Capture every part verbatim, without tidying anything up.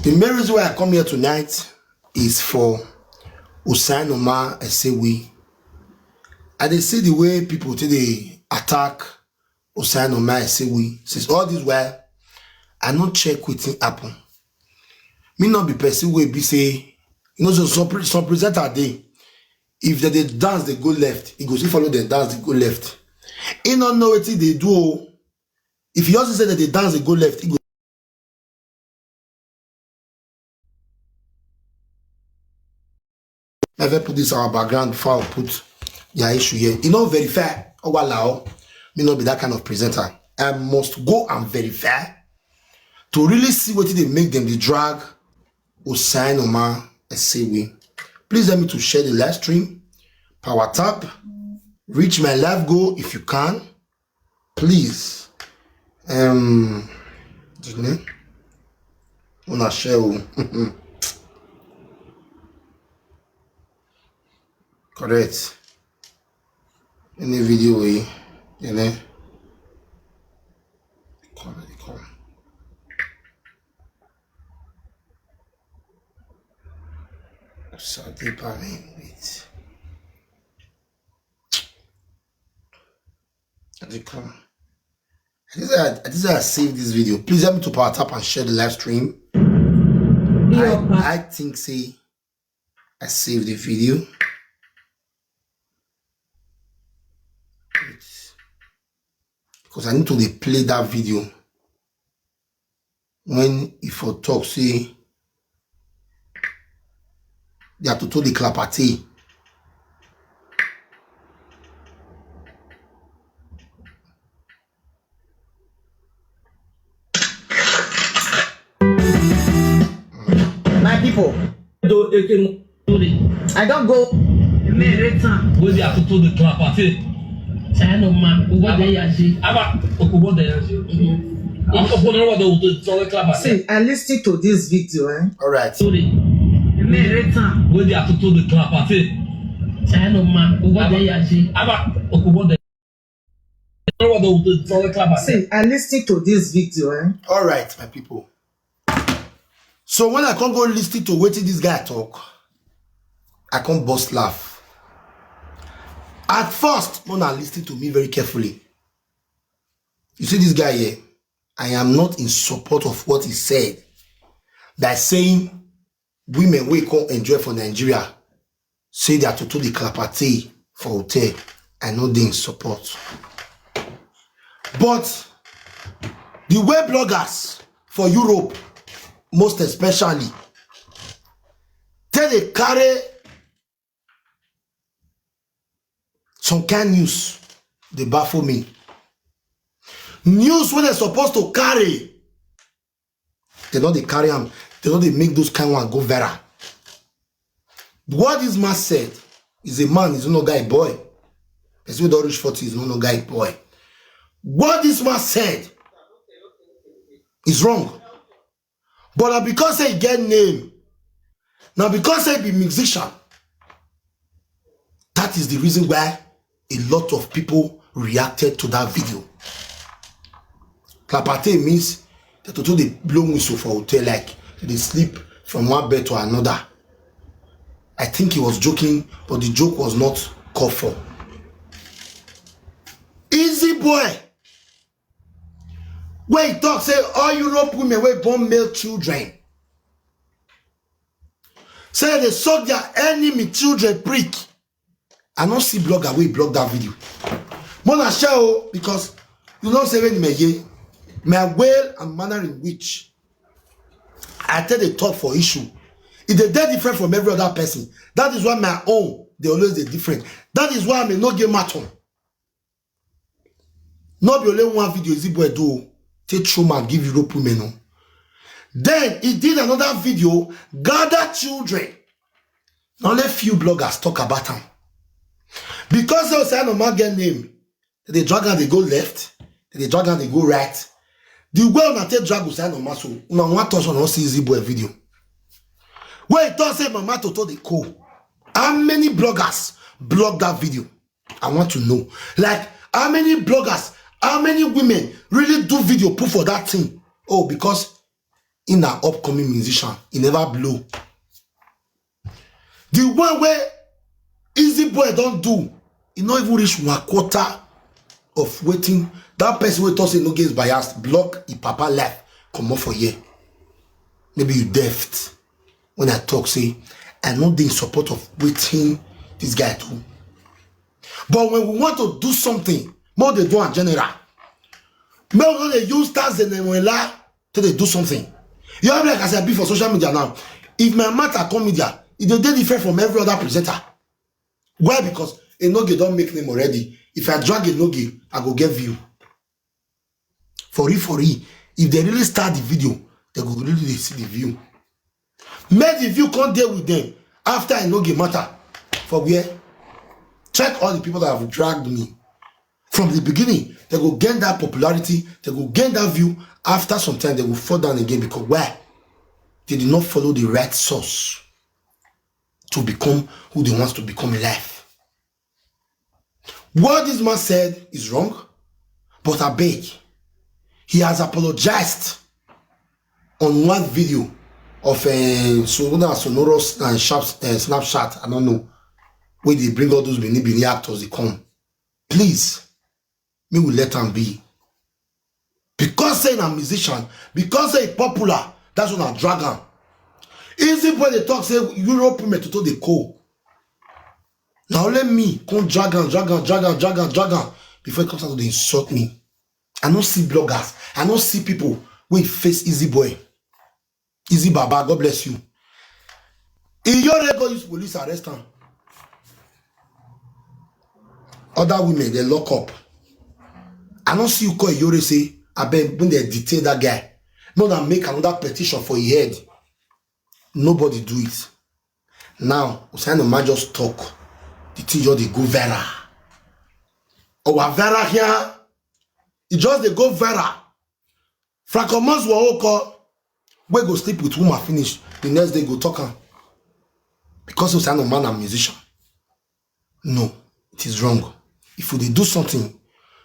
The main reason why I come here tonight is for Usain Omar Esewi. I dey see the way people today attack Usain Omar Esewi. Since all this while, I no check wetin happen. Me no be person wey be say, you know, so some, pre- some presenter dey. If they dey dance, they go left. He go still follow them dance, they go left. He no know wetin they do. Oh. If you also say that they dance, they go left. He go. Never put this our background before I put their issue here. You know, verify. Oh, wow. Me not be that kind of presenter. I must go and verify to really see what they make them the drag Usain Omar Esewi. Please help me to share the live stream. Power tap. Reach my live goal if you can. Please. Um, you know, una share o. Correct. Any video we, you know, come, come. Saudi Bahrain, wait. They come. I just, I, I just I save this video. Please help me to power tap and share the live stream. I, I think say I save the video. Because I need to dey play that video. When if for talk say they are to the clapati. My people, do eke mo. I don't go. Mere tan. Wey dey atutu the clapati. China man, owó dey yà ṣe. Aba, okòwò dey yà ṣe. Àwọn okòwò náà wà dé òtò ìtọ́wé clapati. See, I listened to this video, eh? All right. Sorry. Mere tan. Wey dey atutu the clapati. China man, owó dey yà ṣe. Aba, okòwò dey. Náà wà dé òtò ìtọ́wé clapati. See, I listened to this video, eh? All right, my people. So when I can't go listen to wetin this guy talk, I can't bust laugh. At first, when I listen to me very carefully, you see this guy here, I am not in support of what he said by saying women wey come enjoy for Nigeria say they are to the clapati for hotel. I no dey in support. But the way bloggers for Europe, most especially, take dey carry some kind news dey baffle me. News wey dem suppose to carry, they no dey carry am. They no dey make those kind one go viral. What this man said is a man, is no guy boy. Person wey don reach forty is no guy boy. What this man said is wrong. But na because say he get name, na because say he be musician, that is the reason why a lot of people reacted to that video. Clapate means that to dey blow whistle for hotel, like they sleep from one bed to another. I think he was joking, but the joke was not called for. Easy boy. Wey he talk say all Europe women wey born male children say they suck their enemy children prick. I no see blogger wey blog that video. Mona share o, because you know say when me ye, my will and manner in which I take the talk for issue, it dey dey different from every other person. That is why my own they always dey different. That is why I'm a no game matter. No be only one video Easy Boy do o, take throw man give Europe women o. Then he did another video, gather children. Na only few bloggers talk about am. Because say Osayi Norma get name, they dey drag am dey go left, they dey drag am dey go right. The way una take drag Osayi Norma so, una wan touch una see Easy Boy video. Wey he talk say Mama Toto dey cold. How many bloggers blog that video? I want to know. Like, how many bloggers, how many women really do video put for that thing? Oh, because in an upcoming musician, he never blow. The one where Easy Boy don't do, he not even reach one quarter of waiting. That person will talk say no games biased, block e papa life, come off for here. Maybe you deft when I talk say I no dey in support of wetin this guy do. But when we want to do something, more they do in general. Make we no dey use stars and Emmanuela to dey do something. You have like as I be for social media now. If my matter come media, it dey dey different from every other presenter. Why? Because Enoge don make name already. If I drag Enoge, I go get view. For real, for real, if they really start the video, they go really dey see the view. Make the view come dey with them after Enoge matter. For where? Check all the people that have dragged me. From the beginning, they go gain that popularity, they go gain that view. After some time, they go fall down again because why? They did not follow the right source to become who they want to become in life. What this man said is wrong, but I beg, he has apologized on one video of uh, so that sonorous and sharp uh, Snapchat. I don't know where they bring all those Bini Bini actors. They come, please, me will let them be. Because say na musician, because say popular, that's what I drag am. Easy Boy dey talk say Europe women to the cold. Now let me come drag am, drag am, drag am, drag am, drag am before it comes out to dey insult me. I no see bloggers, I no see people wey face Easy Boy. Easy Baba, God bless you. Iyore go use police arrest am. Other women they lock up. I don't see you call Iyore say abeg when they detain that guy. No, that make another petition for your head. Nobody do it. Now Usain Oma just talk. The thing just dey go viral. Oh, viral here. It just dey go viral. Francomas Waoko, we go sleep with woman finish. The next day go talk am. Because Usain Oma na musician. No, it is wrong. If we dey do something,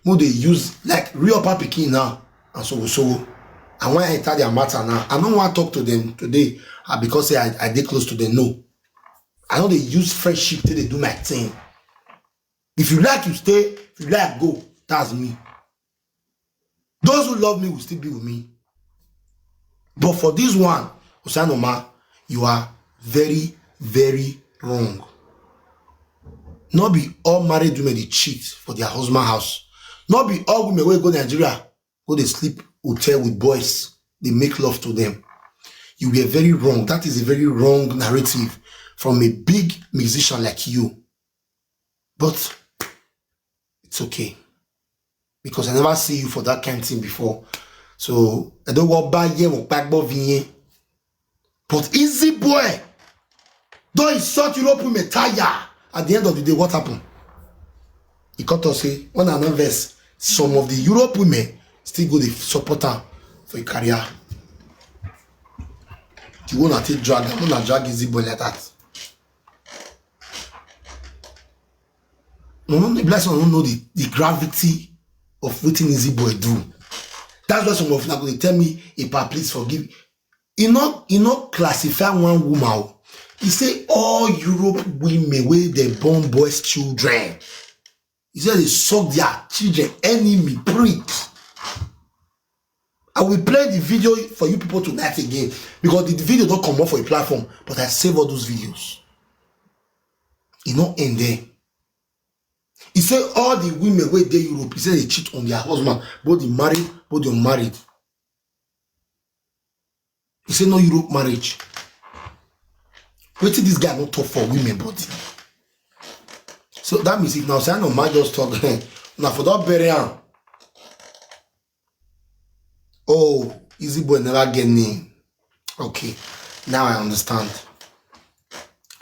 we dey use like real papa pikin now and so so. And when I enter their matter now, I don't want to talk to them today uh, because say I, I dey close to them. No, I don't dey use friendship till they do my thing. If you like, you stay. If you like, go. That's me. Those who love me will still be with me. But for this one, Usain Oma, you are very, very wrong. Not be all married women they cheat for their husband house. Not be all women wey go Nigeria go dey sleep hotel with boys. They make love to them. You were very wrong. That is a very wrong narrative from a big musician like you. But it's okay because I never see you for that kind of thing before. So I don't want buy here or pack bovian. But Easy Boy don't insult Europe women tire. At the end of the day, what happened? He cut us say when I know verse, some of the Europe women still go the supporter for a career. The one I take drag, I'm gonna drag Easy Boy like that. No, no, the blessing don't know the, the gravity of wetin Easy Boy do. That's why some of them go dey tell me, "Epa, please forgive." He not he not classify one woman. He say all Europe women wey dey born boys children. He said they suck their children, enemy, prick. I will play the video for you people tonight again because the video don't come off for a platform, but I save all those videos. It not end there. He said all the women where they Europe, he said they cheat on their husband, both the married, both the unmarried. He said no Europe marriage. Wait till this guy not talk for women body. So that means if now say no man just talk now for that bury am. Oh, Easy Boy never get name. Okay, now I understand.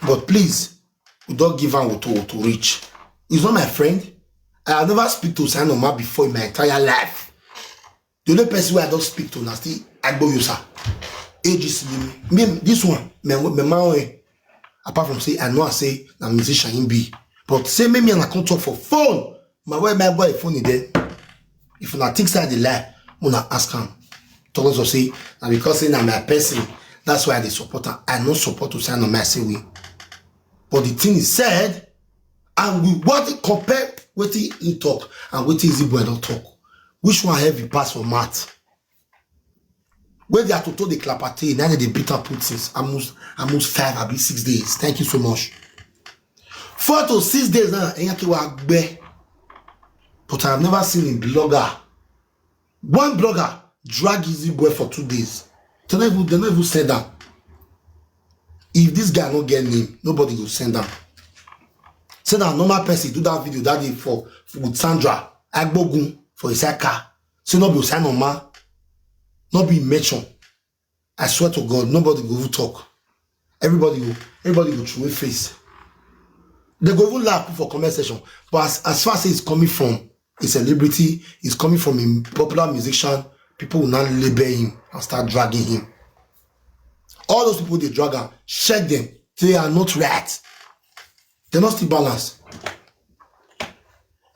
But please, we don't give am to to reach. He's not my friend. I have never speak to Sanoma before in my entire life. The only person where I don't speak to na still Agboyosa. A G C me. Me this one, me me man. Apart from say I know I say na musician him be, but say me me and I come talk for phone. My wife my boy phone is there. If una think say I dey lie, una ask am. Because of say, na because say na my person, that's why I dey support am. I no support Osaenoma Asewe. But the thing is said, and we want to compare wetin he talk and wetin Izzy Boy don talk. Which one heavy pass for mat? Wey their toto dey clap at, na dey beat am put since almost, almost five abi six days. Thank you so much. Four to six days now, Enyakewa gbe. But I have never seen a blogger, one blogger, drag Izzy Boy for two days. They no even, they no even send am. If this guy no get name, nobody go send am. Say na normal person do that video that day for, for with Sandra Agbogun for his car. Say no be Osaenoma, no be mention. I swear to God, nobody go even talk. Everybody go, everybody go throw face. They go even laugh for comment section. But as, as far as it's coming from a celebrity, it's coming from a popular musician, people will not label him and start dragging him. All those people they drag am, check them. They are not right. They're not still balanced.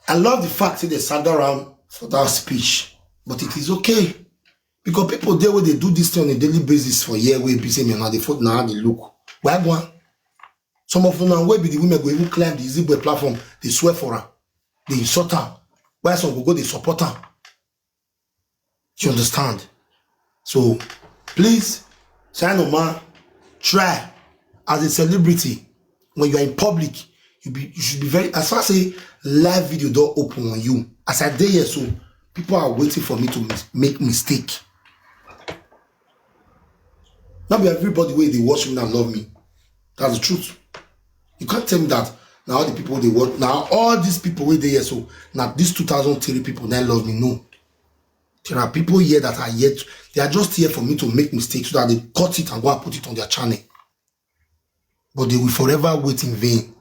I love the fact that they sat around for that speech, but it is okay. Because people there where they do this thing on a daily basis for year, wey be say me now they foot now they look. Why one? Some of them wey be the women go even climb the Izzy Boy platform, they swear for am, they insult am. Why some go go they support am? You understand? So please, Osaenoma, try as a celebrity, when you are in public, you be, you should be very, as far as say live video door open on you. As I dey here so, people are waiting for me to mis-, make mistake. Not be everybody wey they watch me now love me. That's the truth. You can't tell me that now all the people they watch, now all these people wey dey here so, now these two thousand three people that love me, no. There are people here that are yet, they are just here for me to make mistakes so that they cut it and go and put it on their channel. But they will forever wait in vain.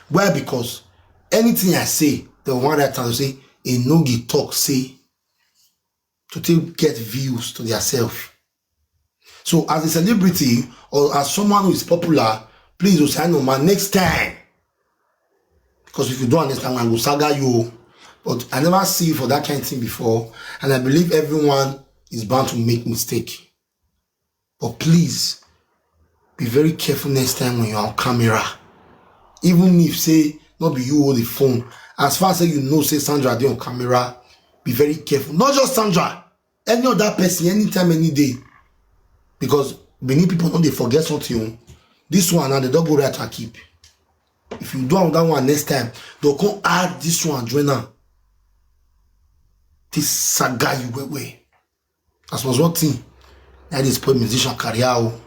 Why? Because anything I say, they want that time to say, a no get talk say, to take get views to their self. So as a celebrity or as someone who is popular, please, Osaenoma, next time. Because if you don't understand, I will saga you. But I never see you for that kind of thing before. And I believe everyone is bound to make mistake. But please, be very careful next time when you're on camera. Even if say, not be you hold the phone. As far as say you know, say Sandra dey on camera, be very careful. Not just Sandra, any other person, anytime, any day. Because Benin people don't they forget something. This one and they don't go right and keep. If you do another one next time, they'll come add this one, join am. This saga you well well. As was one thing, that is spoil musician career. Oh.